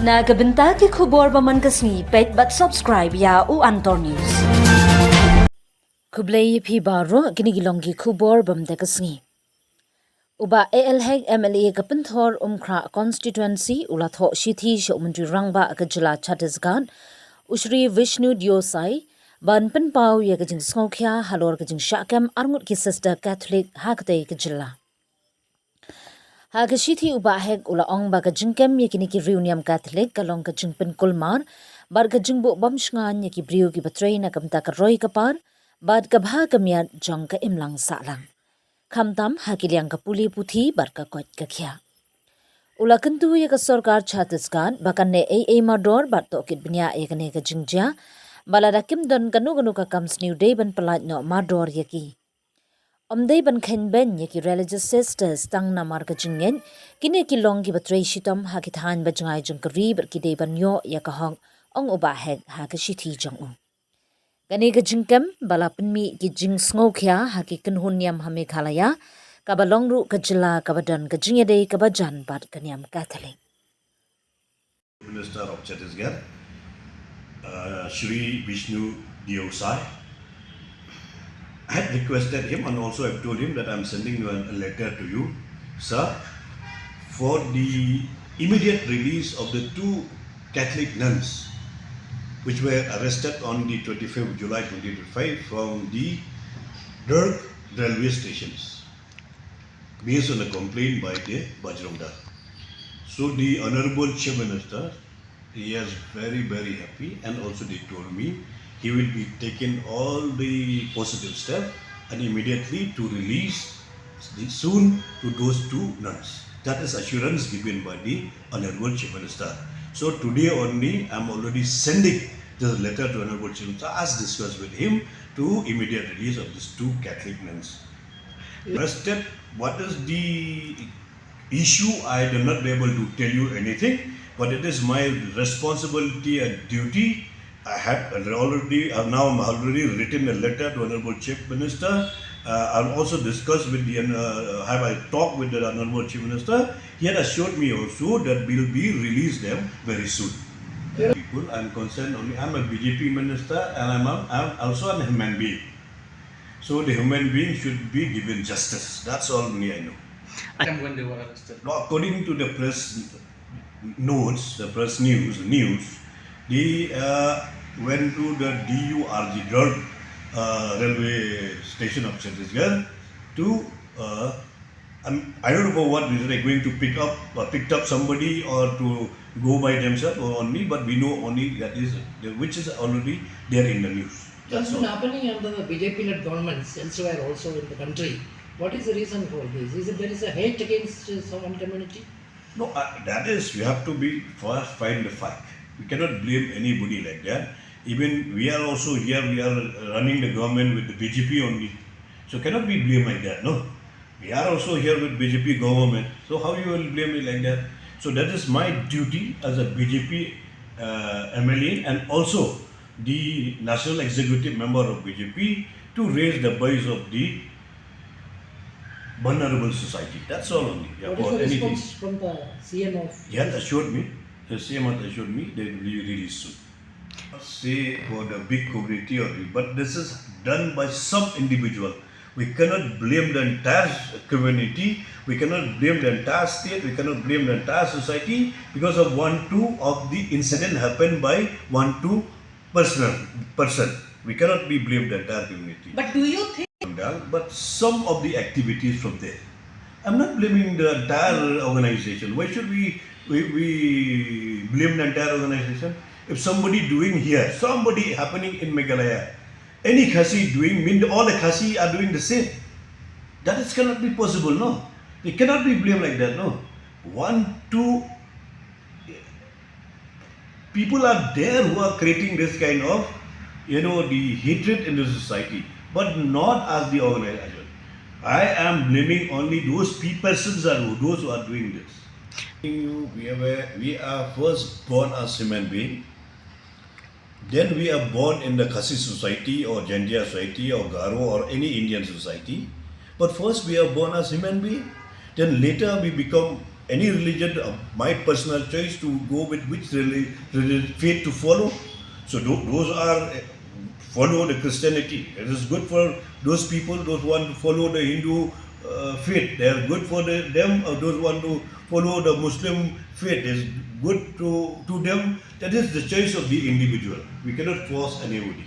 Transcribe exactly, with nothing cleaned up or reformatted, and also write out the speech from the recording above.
Na ka bynta ki khubor ba man ka sngi, peit bad subscribe ïa u Antor News. Khublei ïa phi baroh, kine ki long ki khubor ba man ka sngi. U Bah A L Hek M L A ka Pynthor Umkhrah Constituency u la thoh shithi sha u Myntri Rangbah ka jylla Chhattisgarh, u Shri Vishnu Deo Sai, ban pynpaw ïa ka jingsngewkhia halor ka jingshah kem arngut ki sister Catholic ha katei ka jylla. Ha ka shithi u Bah Hek u la ong ba ka jingkem ïa kine ki riewniam Catholic ka long ka jingpynkulmar bad ka jingbuh bymshngaiñ ïa ki briew kiba trei na ka bynta ka roi ka par bad ka bha ka miat jong ka imlang sahlang, khamtam ha ki liang ka pule puthi bad ka koit ka khiah. U la kyntu ïa ka sorkar Chhattisgarh ba kan neh ei ei mardor bad tohkit bniah ïa kane ka jingjia, ba lada kim don kano kano ka kam sniew dei ban pyllait noh mardor ïa ki. Ym dei ban kheiñ beiñ ïa ki religious sisters tang namar ka jingngeit, kine ki long kiba trei shitom ha ki thaiñ ba jngai jong ka ri bad ki dei ban ïoh ïa ka hok, ong u Bah Hek ha ka shithi jong u. Kane ka jingkem ba la pynmih ki jingsngewkhia ha ki kynhun niam ha Meghalaya, kaba long ruh ka jylla kaba don ka jingïadei kaba jan bad ka niam Catholic. Minister of Chhattisgarh, uh, Shri Vishnu Deo Sai. I had requested him and also I've told him that I'm sending you a letter to you, sir, for the immediate release of the two Catholic nuns which were arrested on the twenty-fifth July twenty twenty-five from the Durg railway stations, based on a complaint by the Bajrang Dal. So the Honorable Chief Minister, he is very, very happy, and also they told me he will be taking all the positive step and immediately to release the, soon to those two nuns. That is assurance given by the Honorable Chief Minister. So today only, I'm already sending this letter to Honorable Chief Minister, as discussed with him, to immediate release of these two Catholic nuns. Arrested, what is the issue? I will not be able to tell you anything, but it is my responsibility and duty. I have already, I have now already written a letter to Honorable Chief Minister. Uh, I've also discussed with the, uh, have I talked with the Honorable Chief Minister. He had assured me also that we'll be release them very soon. People, I'm concerned only, I'm a B J P minister and I'm, a, I'm also a human being. So the human being should be given justice. That's all only I know. Time when they were arrested. Now, according to the press notes, the press news, news, they, uh, went to the D U R G, Durg, uh, railway station of Chhattisgarh to, uh, um, I don't know for what reason they're going to pick up, uh, picked up somebody or to go by themselves or only, but we know only that is, which is already there in the news. That's all. It's been happening under the B J P-led governments elsewhere also in the country. What is the reason for this? Is it there is a hate against, uh, some one community? No, uh, that is, you have to be first find the fact. We cannot blame anybody like that. Even we are also here, we are running the government with the B J P only. So cannot be blamed like that, no? We are also here with B J P government. So how you will blame me like that? So that is my duty as a B J P, uh, M L A and also the national executive member of B J P to raise the voice of the vulnerable society. That's all only. Yeah, what is the response from the C M of? He had assured me, the C M had assured me they will be released soon. Say for the big community or, but this is done by some individual. We cannot blame the entire community. We cannot blame the entire state. We cannot blame the entire society because of one, two of the incident happened by one, two personal person. We cannot be blamed the entire community. But do you think? But some of the activities from there. I'm not blaming the entire organization. Why should we, we, we blame the entire organization? If somebody doing here, somebody happening in Meghalaya, any Khasi doing, mean all the Khasi are doing the same. That is cannot be possible, no? They cannot be blamed like that, no? One, two, people are there who are creating this kind of, you know, the hatred in the society, but not as the organization. I am blaming only those pe-, persons are who, those who are doing this. You, we are, we are first born as human being, then we are born in the Khasi society or Jaintia society or Garo or any Indian society. But first we are born as human being. Then later we become Any religion, uh, my personal choice to go with which reli- reli- faith to follow. So tho- those are, uh, follow the Christianity. It is good for those people, those who want to follow the Hindu uh, faith. They are good for the, them. Uh, those who want to follow the Muslim faith is good to, to them. That is the choice of the individual. We cannot force anybody.